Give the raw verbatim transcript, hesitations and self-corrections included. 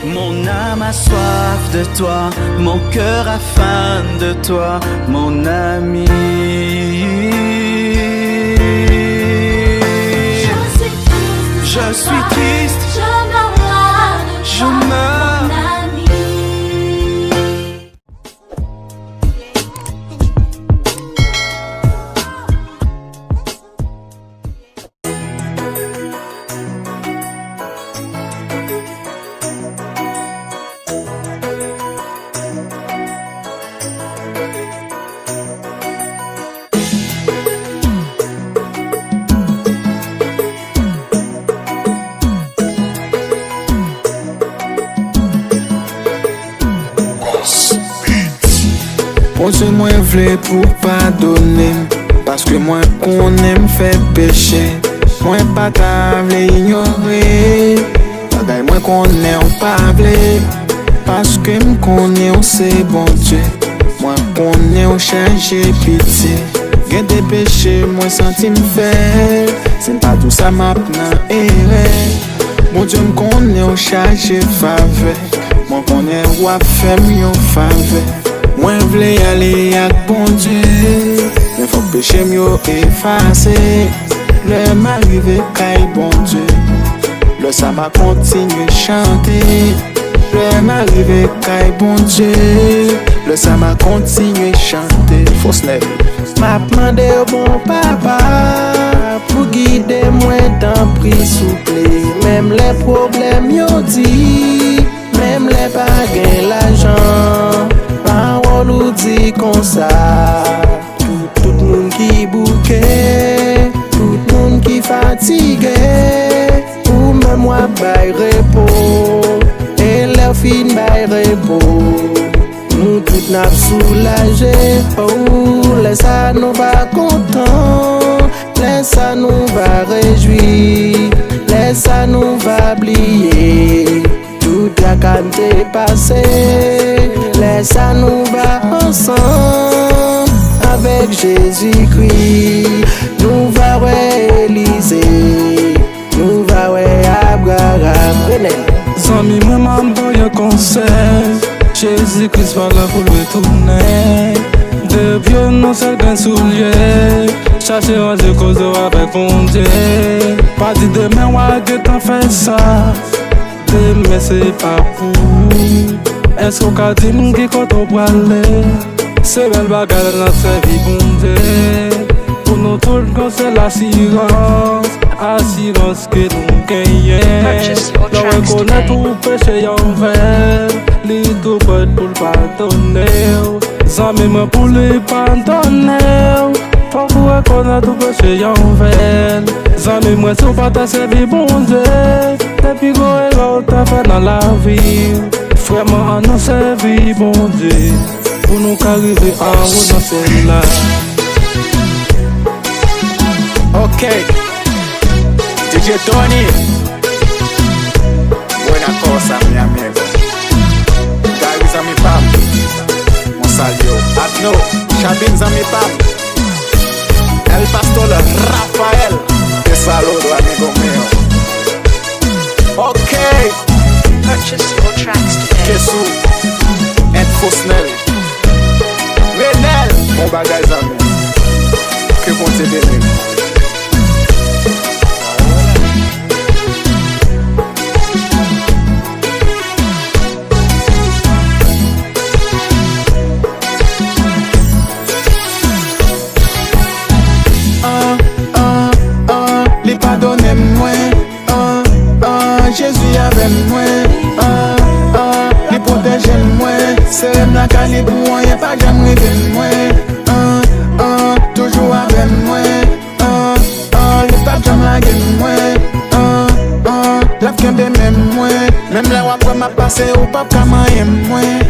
Mon âme a soif de toi, mon cœur a faim de toi, mon ami. Je suis triste, je meurs là, je meurs. Bondye, mwen vle pou w padone m, paske mwen konnen m fè peche. Mwen pa ta vle inyore bagay mwen konnen w pa vle, paske m konnen w se Bondye. Mwen konnen w chaje pitye. Gen de peche mwen santi m fè, si m pa di w sa m ap nan erè. Bondye, m konnen w chaje favè. Mwen konnen w ap fè m yon favè. Mwen vle ale ak Bondye, men fòk peche m yo efase. Lè m a rive kay Bondye, lè sa m a kontinye chante. Lè m a rive kay Bondye, lè sa m a kontinye chante. Fosnèl. M ap mande w, bon Papa, pou gide mwen, tanpri, souple. Menm lè pwoblèm yo di, menm lè pa gen lajan, pawòl ou di konsa, pou tout moun ki bouke, tout moun ki fatige, ou menm w ap bay repo. E lè w fin bay repo, nou tout n ap soulaje. Oh, lè sa nou va kontan, lè sa nou va rejwi, lè sa nou va bliye tout traka n te pase. Lè sa nou va ansanm avèk Jezikri, nou va wè Elize, nou va wè Abraram. Renèl. Zanmi mwen, m ap ba w yon konsèy. Jezi Kris pa la pou l retounen. Depi w nan sèl grenn soulye, chache ranje koze w avèk Bondye. Pa di demen w a gentan fè sa. Demen se pa pou ou. Èske w ka di m ki kote w prale? Se bèl bagay lè n ap sèvi Bondye. Pou nou tout, yon sèl asirans, asirans ke nou genyen. Lè w rekonèt ou peche anvè l, li tou prèt pou l padone w. Zanmi mwen, pou li padone w, fòk ou rekonèt ou peche anvè l. Zanmi mwen, si w pa ta sèvi Bondye, se pi gwo erè w ta fè nan lavi w. Frè mwen, ann nou sèvi Bondye pou nou ka rive anwo nan syèl la. Ok. D J Tony. Buena cosa, mi amigo. Gary, zanmi pa m, mwen salye w. Adno, Chabin, zanmi pa m. El Pastor Rafael. Te saludo, amigo mío. Ok. Purchase your tracks today. Kesou, Ed Fosnel, Renel. Bon bagay, zanmi. Ke Bondye beni w. An, an, an, li padone m mwen. An, an, Jezi avè m mwen. An, an, li pwoteje m mwen. Sere m nan kay li pou anyen pa janm rive m mwen. An, an, toujou avè m mwen. An, an, li p ap janm lage m mwen. An, an, l ap kenbe men m mwen. Menm lè w ap wè m ap pase, ou p ap ka manyen m mwen.